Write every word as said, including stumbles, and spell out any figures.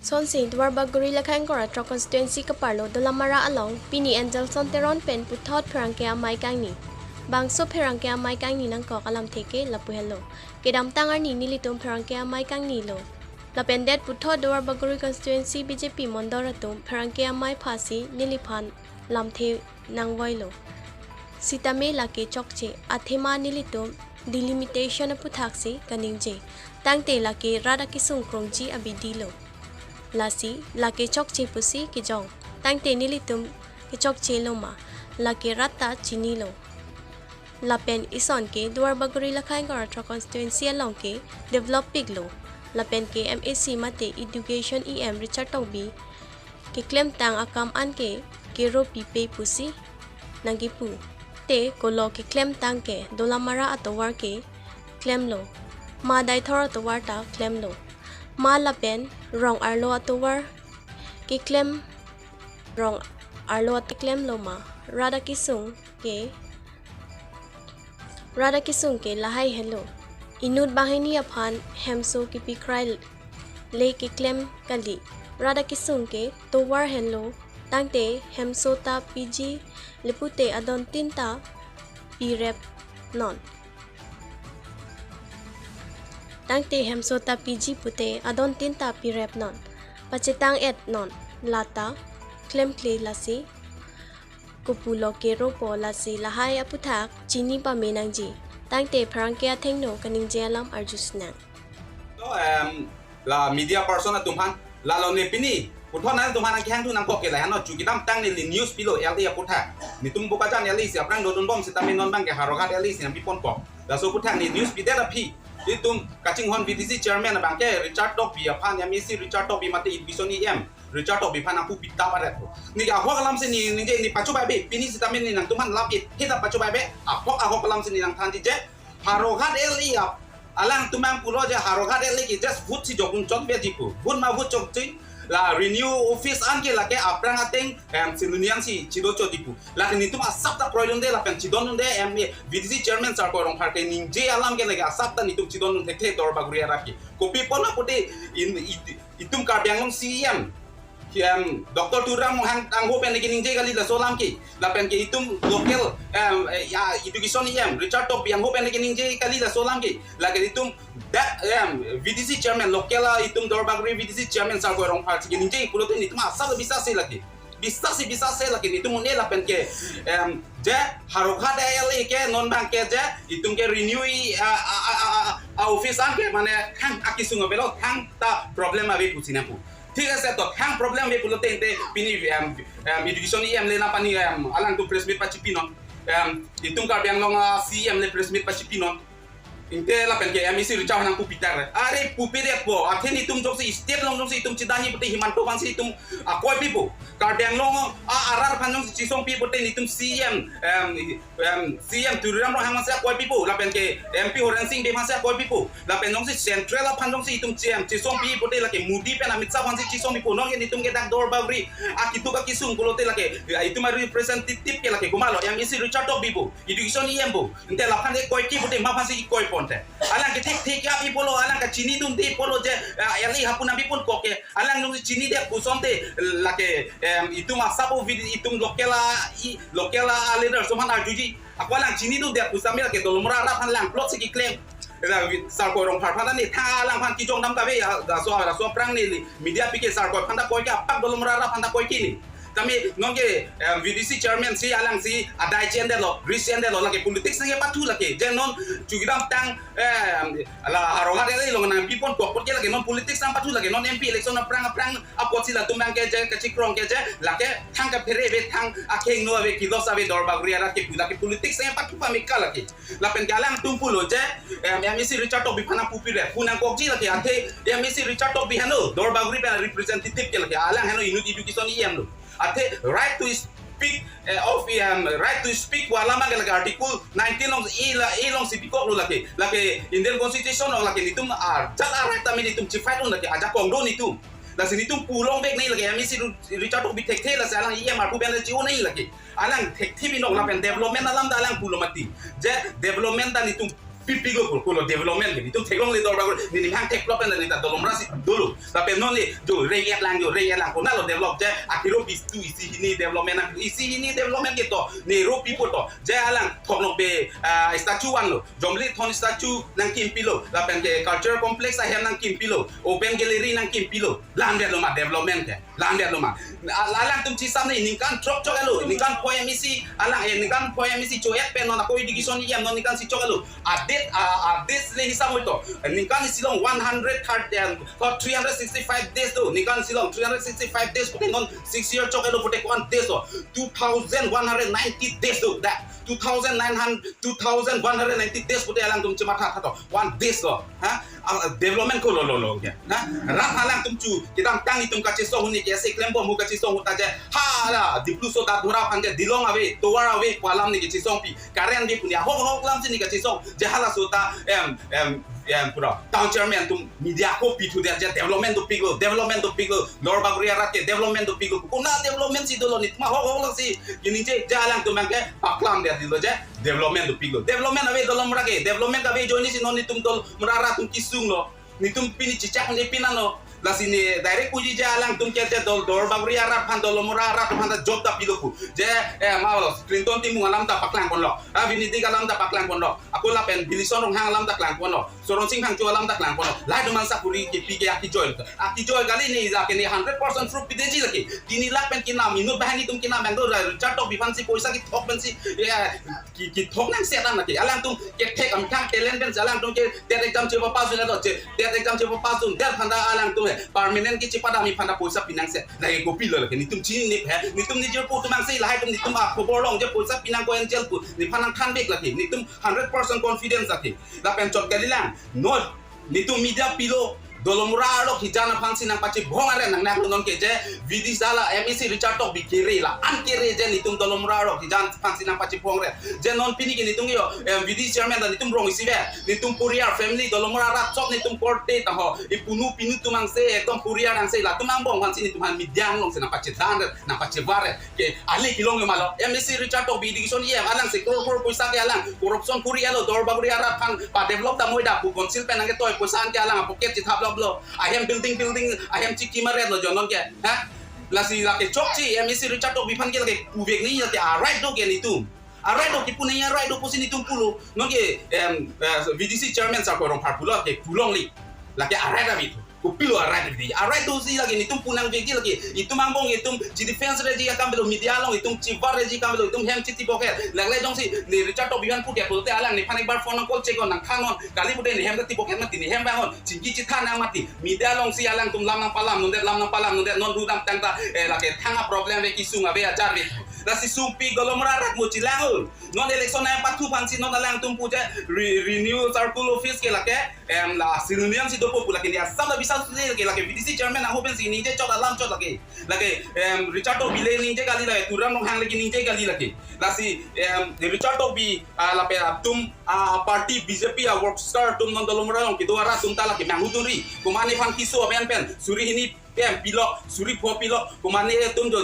Sonsi Duarbagori Lakha Ingkoi ra throk constituency keparlo Dolamara along pini Angelson Teron pen puthot pherangke amei kangni. Bangso pherangke amei kangni nangkok alamthe ke lapu henlo. Kedamtang arni nelitum pherangke amei kangni lo. Lapen det puthot Duarbagori constituency B J P mondol atum pherangke amei phasi neliphan lamthe nangvoilo. Sitame lake chokche, athema nelitum delimitation aphuthaksi kaningje. Tangte lake rat akesung krongji abidi lo. Lasi lake chokche pusi kejong. Tangte nelitum kechokche lo ma, lake rat ta chinilo. Lapen ison ke Duarbagori Lakha Ingkoi ra throk constituency along ke develop piklo. Lapen ke M A C mate Education E M Richard Tokbi keklemtang akam an ke kero pipe pusi nangkipu. Te kolo keklemtang ke Dolamara atovar ke klemlo. Ma Deithor atovar ta klemlo. Ma lapen rong arlo atovar keklem, rong arlo at klemlo ma. Rat akesung ke, rat akesung ke lahai henlo. Inut banghini aphan hemso kepikrai le keklem kali. Rat akesung ke tovar henlo. Tangte hemso ta piji le pute adon tin ta pirep non. Tangte hemso ta piji pute adon tin ta pirep non. Pachetang et non. Lata klemkle lasi kopulo keropo lasi lahai aputhak chini pame nangji. Tangte pherangke athengno kaningje alam arjusinang. So, em, la media person atum aphan, lalo ne pini puthot nangtum aphan nangkehang thu nangkok ke lahai henlo, chu kedamtang neli news pilo L A aputhak. Netum Bokajan L A si aphrang dodunbom sitame non abang ke Howraghat L A si nangpiponkok. Laso aputhak ne news pidet aphi, itum kachinghon V D C chairman abang ke Richard Tokbi aphan, M A C Richard Tokbi mate Education E M Richard Tokbi aphan nangpu pita paret. Ne ahok alam si ne, ne, ne pachobai be, pini sitame ne nangtum aphan lap it, hita pachobai be, ahok ahok alam si ne nangthanji je, Howraghat L A ap, alangtum abang pulo je Howraghat L A ke just vote si jokun chot be ji pu. Vote ma vote chokche. La renew office an ke lake aphrang ateng, em, si nuniang si chido chot ji pu. Lake netum asap ta kroidunde lapen chidondunde, em, V D C chairman Sarkoi Rongphar keningje alam ke lake asap ta netum chidondun thekthe Duarbagori arat ke. Kopi pon apute in, it-, itum Karbi Anglong C E M, em, Doctor Tuliram Ronghang angho pen keningje kali laso alam ke. Lapen ke itum local, em, eh, ya, Education E M Richard Tokbi angho pen keningje kali laso alam ke. Lake itum dak, em, V D C chairman local a itum Duarbagori V D C chairman Sarkoi Rongphar keningje pulote netum asap bisas si lake. Bisas si bisas si lake netum un-e lapen ke, em, je Howraghat L A ke non abang ke je itum ke renew i, a, a, a, a, a, a office an ke mane thang akesung avelo, thangta problem ave pusi nangpu. Thik ase to, thang problem ave pulote ante pini, em, em, Education E M le nangpani, em, alangtum press meet pachipinon. Em, itum Karbi Anglong a C E M le press meet pachipinon. Ante lapen ke M A C Richard nangpu pitar. Are pupe det po. Athe netum jongsi state along jongsi itum chidani pute Himanta aphansi itum akoi pipo. Karbi Anglong a arat aphan jongsi chisong pi pute netum C E M, em, em, C E M Tuliram Ronghang aphansi akoi pipo. Lapen ke M P Horen Sing Bey aphansi akoi pipo. Lapen jongsi central aphan jongsi itum C E M chisong pi pute lake Modi pen Amit Shah aphansi chisong pipo. Non ke netum ke dak Duarbagori akituk akesung pulote lake, ya, itum a representative ke lake komatlo, M A C Richard Tokbi pu, Education E M pu. Ante laphan ke koike pute ma aphansi koiponte. Alang ke thik thik ya pi pulo, alang ke chinidunde pulo je, ah, L A hapu nangpiponkok ke. Alang nung chinide pu asonte lake, em, itum asap o V D, itum local a, i, local a leader atum aphan arjuji. Ako alang chinidunde pu sitame lake Dolamara arat aphan lang plot si keklem. Ela Sarkoi Rongphar aphan ta ne thang alangphan kejong dam kave ya, laso, laso aphrang neli media pike Sarkoi aphan ta koike, apak Dolamara arat aphan ta koike ne. Tame non ke, em, V D C chairman si alangsi adai chendetlo, risk chendetlo, lake politics nangkepathu lake. Je non chu kedamtang, em, la Howraghat L A along nangpiponkok apot ke lake non politics nangpathu lake, non M P election aphrang aphrang apotsi latum abang ke je kachikrong ke je lake thang kaphere ave, thang akheng no ave, kilos ave Duarbagori arat ke pu lake politics nangkepathu pame ka lake. Lapen ke alangtum pulo je, em, M A C Richard Tokbi aphan nangpu pire, pu nangkokji lake, ante M A C Richard Tokbi henlo Duarbagori pen representative ke lake, alang henlo inut Education E M lo. Ante right to speak, eh, of, em, right to speak pu alam ke lake Article nineteen along, A la, A alongsi pikoklo lake. Lake Indian Constitution along lake netum ajat a right tame netum chi-fight un lake, ajakong do netum. Lasi netum pu longvek nangji lake, M A C Ru-, Richard Tokbi thekthe lasi alang E M arpu pen le chi-o nangji lake. Alang thekthe binong lapen development alam ta alang pulo mati. Je development ta netum Pipilo ko, ko lo development ke. Itum theklongle Duarbagori, ne ninghang theklong pen ne ta dolomra si dolo. Lapen non ne jo reng-et lang, jo reng-et lang, konatlo develop je, akiro pistu isi hini development nang, isi hini development ke to, ne ro pipo to. Je alang Thoknokbe, ah, statue vanlo, Jomli Thon statue nangkimpilo, lapen ke cultural complex ahem nangkimpilo, open gallery nangkimpilo. La-an det lo ma development ke? La-an det lo ma? A-, alangtum chisam ne ningkan throk chok-etlo, ningkan phoi M A C, alang, eh, ningkan phoi M A C cho-et pen non ako education EM non ningkan si chok-etlo. Adet, a, adet le hisam oi to. Ningkan isi along one hundred thirty, um, or three hundred sixty-five days do. Ningkan isi along three hundred sixty-five days pute non six year chok-etlo pute ko-an days do? Two thousand one hundred ninety days do. That two thousand nine hundred, two thousand one hundred ninety days pute alangtum chematha tha to. One days do. Ha? Ah, development ko lo lo lo ke. Ha? Rat alangtum chu kedamtang itum kachesong huni ke se klembom hu kachesong hu ta je. Hala, Dipluso ta dura phan je dilong ave, tovar ave, ko alam ne kachesongpi. Current ave pu ne ahok ahok lam si ne kachesong. Je halaso ta, em, em, em, pura town chairman atum media ko pithu det je development dopiklo, development dopiklo, Duarbagori arat ke development dopiklo. Konat development si dolo, nitum ahok ahok lam si. Kini je, je alangtum abang ke paklam det dilo je development dopiklo. Development ave dolomra ke, development ave ajoine si non nitum dolomra arat atum kesunglo. Nitum pini chechak ne pinano. Lasi ne direct puji je alangtum ke je dol Duarbagori arat aphan, dolomra arat aphan ta job ta pilo pu. Je, eh, ma lo, Clinton Timung alam ta paklang ponlo. Ah, Vinny Dek alam ta paklang ponlo. Ako lapen Bilison Ronghang alam ta klang ponlo. Soronsing Phangcho alam ta klang ponlo. Lahai atum an sakuri kepi ke akijoi. Akijoi kali ne, lake ne hundred percent proof pideji lake. Tini lakh pen kinam, inut banghini atum kinam, bang do Richard Tokbi aphan si poisa kethok pen si, ya, ke, kethok nangsetang lake. Alangtum kethek amethang talent pen si alangtum ke TET exam chepapass dunlo je. TET exam chepapass dundet aphan ta alangtum he permanent kechepadam aphan ta poisa pinangse. Lake kopilo lake, nitum chinine he. Nitum nijirpo atum angse lahai atum nitum akhobor long je poisa pinangkok angel pu nephan nangthanvek lake. Nitum hundred percent confidence lake. Lapen chot kalilang. Non nitum media pilo, dolomra arlo hijan aphan si nangpachibhong aret nang nang non ke je, VDC hala MAC Richard Tokbi kere, la-an kere je nitum dolomra arlo hijan aphan si nangpachibhong aret. Je non pini ke nitum yo, em, VDC chairman ta nitum rong isi ave, nitum poriyar family dolomra arat chot nitum korte ta ho, ipunu pinu atum angse ekdom poriyar angse latum angbong aphan si nitum aphan media along si nangpachedan aret, nangpachevar aret. Ke ale kelong yo ma lo, MAC Richard Tokbi education EM alang si crore crore poisa ke alang corruption kori-etlo, Duarbagori arat aphan padevelop dam oi da pu council pen nangketoi poisa an ke alang apocket chethap loblo. Ahem building building ahem chikim aret lo jonon ke. Ha? Lasi lake chokche MAC Richard Tokbi aphan ke lake puvek ni lake a-right do ke nitum. A-right do kipu ni a-right do pusi nitum pulo. Non ke, em, eh, VDC chairman sar ko Rongphar pulo ke pulongli. Lake a-right ave to. Kopilo a-right ave. A-right do si lake nitum pu nangvekji lake. Itum angbong itum chidefense reji akam avelo, media along itum chivar reji akam avelo, itum hem chitibok he. Lagle jongsi ne Richard Tokbi aphan pu dia pulote alang nephan ekbar phone call cheknon, nangthannon. Kali pute ne hem ta tibok he mati, ne hem vangnon. Chingki chithan nang mati. Media along si alangtum lam nangpalam nondet, lam nangpalam nondet, non dudam tangta, eh, lake thang a-problem ave, kesung ave, ajar ave. Lasi sungpik dolomra arat mo chelang-o. Non election nangpathu aphan si non alangtum pu je re-, renew circle office ke lake, em, la civilian si dopo pu lake, ne asam la bisa si lake, lake VDC chairman ahok pen si ningje chot alam chot lake. Lake, em, Richard Tokbi le ningje kali lake, Tuliram Ronghang le ningje kali lake. Lasi, em, Richard Tokbi, ah, lapen atum, ah, party BJP a-worker atum non dolomra along kedo arat atum ta lake manghu dunri. Komat nephan keso aben pen suri hini pen pilo, suri pho pilo, komat ne atum jo